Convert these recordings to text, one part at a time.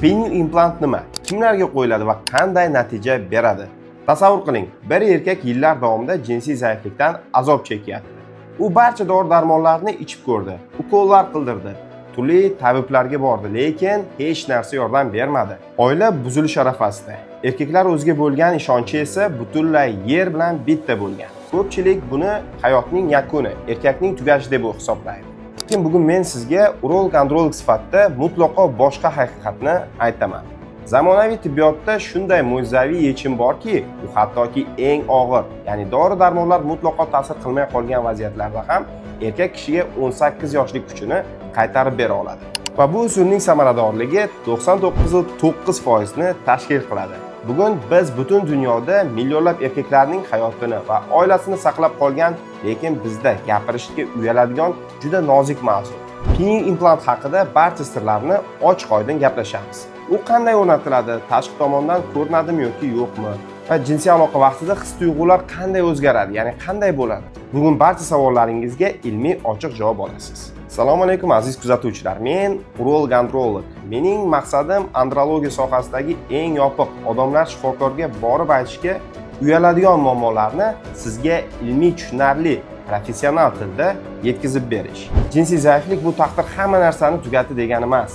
Penil implant nima? Kimlarga qo'yiladi va qanday natija beradi? Tasavvur qiling, bir erkak yillar davomida jinsiy zaiflikdan azob chekyapti. U barcha dori-darmonlarni ichib ko'rdi, ukollar qildirdi, turli tabiblarga bordi, lekin hech narsa yordam bermadi. Oila buzilish arafasida. Erkaklar o'ziga bo'lgan ishonchi esa butunlay yer bilan bitta bo'lgan. Ko'pchilik buni hayotning yakuni, erkakning tugashi deb hisoblaydi. Lekin bugun men sizga urolog androlog sifatida mutlaqo boshqa haqiqatni aytaman. Zamonaviy tibbiyotda shunday mo'jizaviy yechim borki, u hattoki eng og'ir, ya'ni dori-darmonlar mutlaqo ta'sir qilmay qolgan vaziyatlarda ham erkak kishiga 18 yoshlik kuchini qaytarib bera oladi. Va bu usulning samaradorligi 99,9% ni tashkil qiladi. Bugun biz butun dunyoda millionlab erkaklarning hayotini va oilasini saqlab qolgan, lekin bizda gapirishga uyaladigan juda nozik mavzu. Penil implant haqida barcha sirlarni ochiq oydin gaplashamiz. U qanday o'rnatiladi, tashqi tomondan ko'rinadimi yoki yo'qmi? Va jinsiy aloqa vaqtida his tuyg'ular qanday o'zgaradi, ya'ni qanday bo'ladi? Bugun barcha savollaringizga ilmiy ochiq javob olasiz. Assalomu alaykum, aziz kuzatuvchilar. Men urolog androlog. Mening maqsadim andrologiya sohasidagi eng yopiq, odamlar shifokorga borib aytishga uyaladigan muammolarni sizga ilmiy, tushunarli, professional tilda yetkazib berish. Jinsiy zaiflik bu taqdir hamma narsani tugatdi degani emas.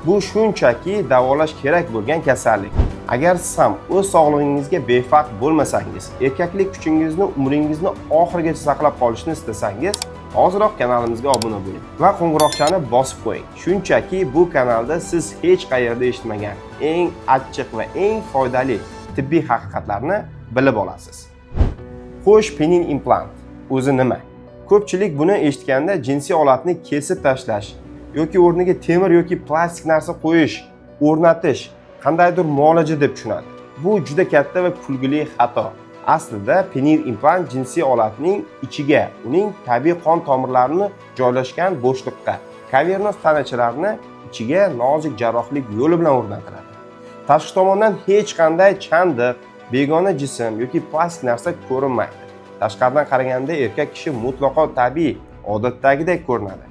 Bu shunchaki davolash kerak bo'lgan kasallik. Agar siz ham o'z sog'lig'ingizga befarq bo'lmasangiz, erkaklik kuchingizni umringizni oxirigacha saqlab qolishni istasangiz, hoziroq kanalimizga obuna bo'ling va qo'ng'iroqchani bosib qo'ying. Shunchaki bu kanalda siz hech qayerda eshitmagan eng achchiq va eng foydali tibbiy haqiqatlarni bilib olasiz. Xo'sh, penil implant o'zi nima? Ko'pchilik buni eshitganda jinsiy olatni kesib tashlash yoki o'rniga temir yoki plastik narsa qo'yish, o'rnatish qandaydir muolaja deb tushunadi. Bu juda katta va kulgili xato. Aslida penil implant jinsiy olatning ichiga, uning tabiiy qon tomirlarini joylashgan bo'shliqqa, kavernoz tanachalarni ichiga nozik jarrohlik yo'li bilan o'rnatiladi. Tashqi tomondan hech qanday chandiq, begona jism yoki plastik narsa ko'rinmaydi. Tashqaridan qaraganda erkak kishi mutlaqo tabiiy, odatdagidek ko'rinadi.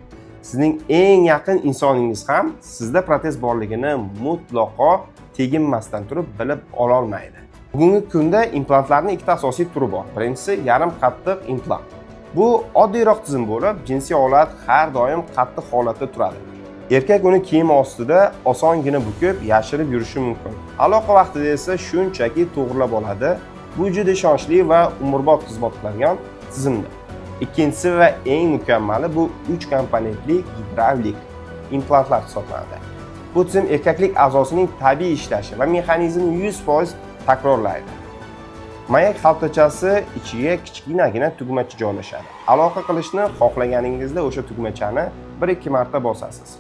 Sizning eng yaqin insoningiz ham sizda protez borligini mutlaqo teginmasdan turib bilib ololmaydi. Bugungi kunda implantlarning ikkita asosiy turi bor. Birinchisi yarim qattiq implant. Bu oddiyroq tizim bo'lib, jinsiy olat har doim qattiq holatda turadi. Erkak uni kiyim ostida osongina bukib, yashirib yurishi mumkin. Aloqa vaqtida esa shunchaki to'g'rilab oladi. Bu juda ishonchli va umrbod xizmat qiladigan tizimdir. Ikkinchisi va eng mukammali bu 3 komponentli gidravlik implantlar hisoblanadi. Bu tizim erkaklik a'zosining tabiiy ishlashi va mexanizmini 100% takrorlaydi. Mayak xaltachasi ichiga kichkinagina tugmacha joylashadi. Aloqa qilishni xohlaganingizda o'sha tugmachani 1-2 marta bosasiz.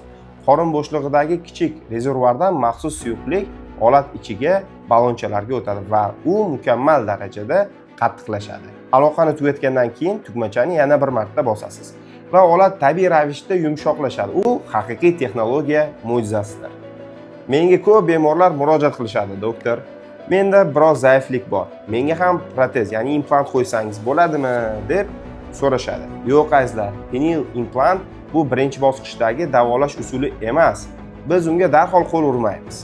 Qorin bo'shlig'idagi kichik rezervuardan maxsus suyuqlik olat ichiga ballonchalarga o'tadi va u mukammal darajada qattiqlashadi. Aloqani tugatgandan keyin tugmachani yana bir marta bosasiz va olat tabiiy ravishda yumshoqlashadi. U haqiqiy texnologiya mo'jizasidir. Menga ko'p bemorlar murojaat qilishadi: "Doktor, menda biroz zaiflik bor. Menga ham protez, ya'ni implant qo'ysangiz bo'ladimi?" deb so'rashadi. Yo'q, azizlar, penil implant bu birinchi bosqichdagi davolash usuli emas. Biz unga darhol qo'l urmaymiz.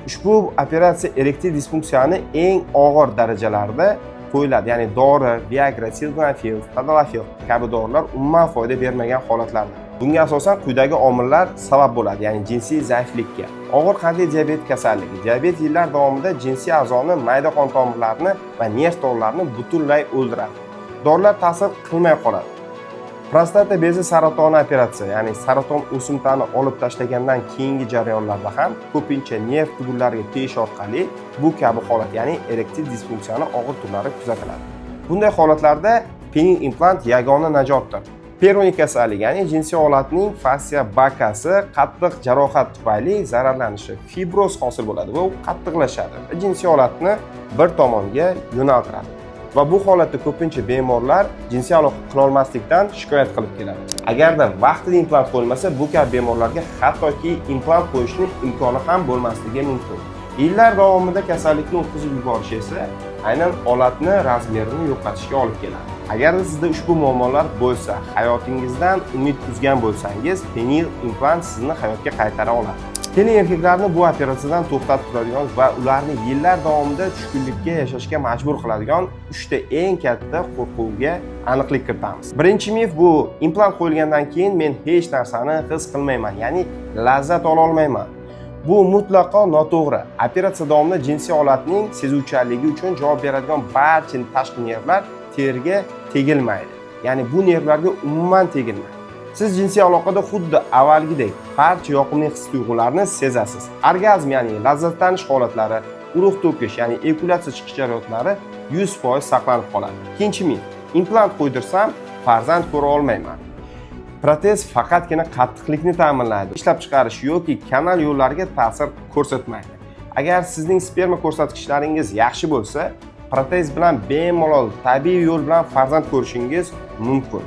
Ushbu operatsiya erektil disfunksiyani eng og'ir darajalarida qo'yiladi, ya'ni dori, Viagra, sildenafil, tadalafil kabi dorilar umuman foyda bermagan holatlarda. Bunga asosan quyidagi omillar sabab bo'ladi, ya'ni jinsiy zaiflikka: og'ir qandli diabet kasalligi. Diabet yillar davomida jinsiy a'zoni mayda qon tomirlarini va nerv tolalarini butunlay o'ldiradi, dorilar ta'sir qilmay qoladi. Prostata bezi saratoni operatsiya, ya'ni saraton o'simtani olib tashlagandan keyingi jarayonlarda ham ko'pincha nerv tugunlariga tegish orqali bu kabi holat, ya'ni erektil disfunksiyani og'ir turlari kuzatiladi. Bunday holatlarda penil implant yagona najotdir. Peroni kasalligi, ya'ni jinsiy olatning fasciya bakasi qattiq jarohat tufayli zararlanishi, fibroz hosil bo'ladi va u qattiqlashadi va jinsiy olatni bir tomonga yo'naltiradi va bu holatda ko'pincha bemorlar jinsiy aloqa qilolmaslikdan shikoyat qilib keladi. Agarda vaqtida implant qo'yilmasa, bu kabi bemorlarga hattoki implant qo'yishni imkoni ham bo'lmasligi mumkin. Yillar davomida kasallikni o'tkazib yuborish esa aynan olatni размер ini yo'qotishga olib keladi. Agarda sizda ushbu muammolar bo'lsa, hayotingizdan umid uzgan bo'lsangiz, penil implant sizni hayotga qaytara oladi. Keling, erkaklarni bu operatsiyadan to'xtatib turadigan va ularni yillar davomida tushkunlikka yashashga majbur qiladigan uchta eng katta qo'rquvga aniqlik kiritamiz. Birinchi mif: bu implant qo'yilgandan keyin men hech narsani his qilmayman, ya'ni lazzat ola olmayman. Bu mutlaqo noto'g'ri. Operatsiya davomida jinsiy olatning sezuvchanligi uchun javob beradigan barcha tashqi nervlar teriga tegilmaydi, ya'ni bu nervlarga umuman tegilmaydi. Siz jinsiy aloqada xuddi avvalgidek barcha yoqimli his tuyg'ularni sezasiz. Orgazm, ya'ni lazzatlanish holatlari, urug' to'kish, ya'ni eyakulyatsiya chiqish jarayonlari 100% saqlanib qoladi. Ikkinchi mif: implant qo'ydirsam, farzand ko'ra olmayman. Protez faqatgina qattiqlikni ta'minlaydi, ishlab chiqarish yoki kanal yo'llariga ta'sir ko'rsatmaydi. Agar sizning sperma ko'rsatkichlaringiz yaxshi bo'lsa, protez bilan bemalol tabiiy yo'l bilan farzand ko'rishingiz mumkin.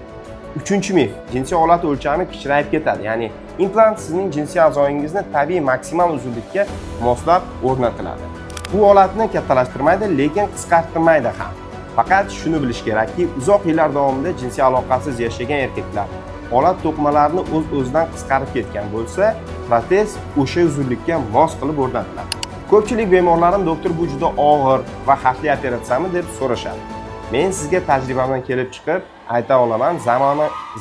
Uchinchi mif: jinsiy olat o'lchami kichrayib ketadi, ya'ni implant sizning jinsiy a'zoyingizni tabiiy maksimal uzunlikka moslab o'rnatiladi. Bu olatni kattalashtirmaydi, lekin qisqartirmaydi ham. Faqat shuni bilish kerakki, uzoq yillar davomida jinsiy aloqasiz yashagan erkaklar olat to'qimalarini o'z o'zidan qisqarib ketgan bo'lsa, protez o'sha uzunlikka mos qilib o'rnatiladi. Ko'pchilik bemorlarim: "Doktor, bu juda og'ir va xavfli operatsiyami?" deb so'rashadi. Men sizga tajribamdan kelib chiqib ayta olaman,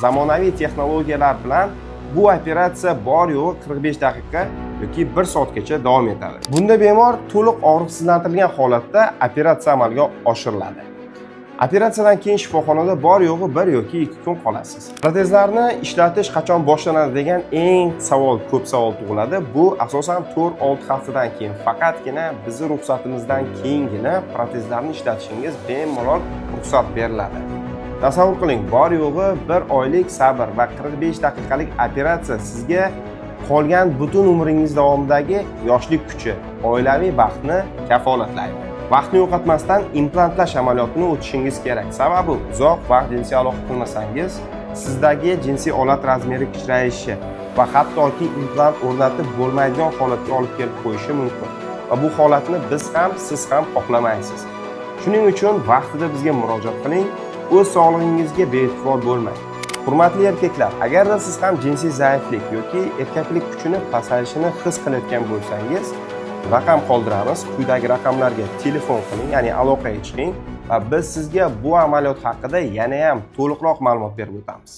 zamonaviy texnologiyalar bilan bu operatsiya bor yo'g'i 45 daqiqa yoki 1 soatgacha davom etadi. Bunda bemor to'liq og'riqsizlantirilgan holatda operatsiya amalga oshiriladi. Operatsiyadan keyin shifoxonada bor yo'g'i 1 yoki 2 kun qolasiz. Protezlarni ishlatish qachon boshlanadi degan eng savol ko'p savol tug'iladi. Bu asosan 4-6 haftadan keyin, faqatgina bizni ruxsatimizdan keyingina protezlarni ishlatishingiz bemalol ruxsat beriladi. Tasavvur qiling, bor yo'g'i bir oylik sabr va 45 daqiqalik operatsiya sizga qolgan butun umringiz davomidagi yoshlik kuchi, oilaviy baxtni kafolatlaydi. Vaqtni yo'qotmasdan implantlash amaliyotini o'tishingiz kerak, sababi uzoq vaqt jinsiy aloqa qilmasangiz, sizdagi jinsiy olat размер i kichrayishi va hattoki implant o'rnatib bo'lmaydigan holatga olib kelib qo'yishi mumkin va bu holatni biz ham, siz ham xohlamaysiz. Shuning uchun vaqtida bizga murojaat qiling, o'z sog'lig'ingizga bee'tibor bo'lmang. Hurmatli erkaklar, agarda siz ham jinsiy zaiflik yoki erkaklik kuchini pasayishini his qilayotgan bo'lsangiz, raqam qoldiramiz. Quyidagi raqamlarga telefon qiling, ya'ni aloqaga chiqing va biz sizga bu amaliyot haqida yana ham to'liqroq ma'lumot berib o'tamiz.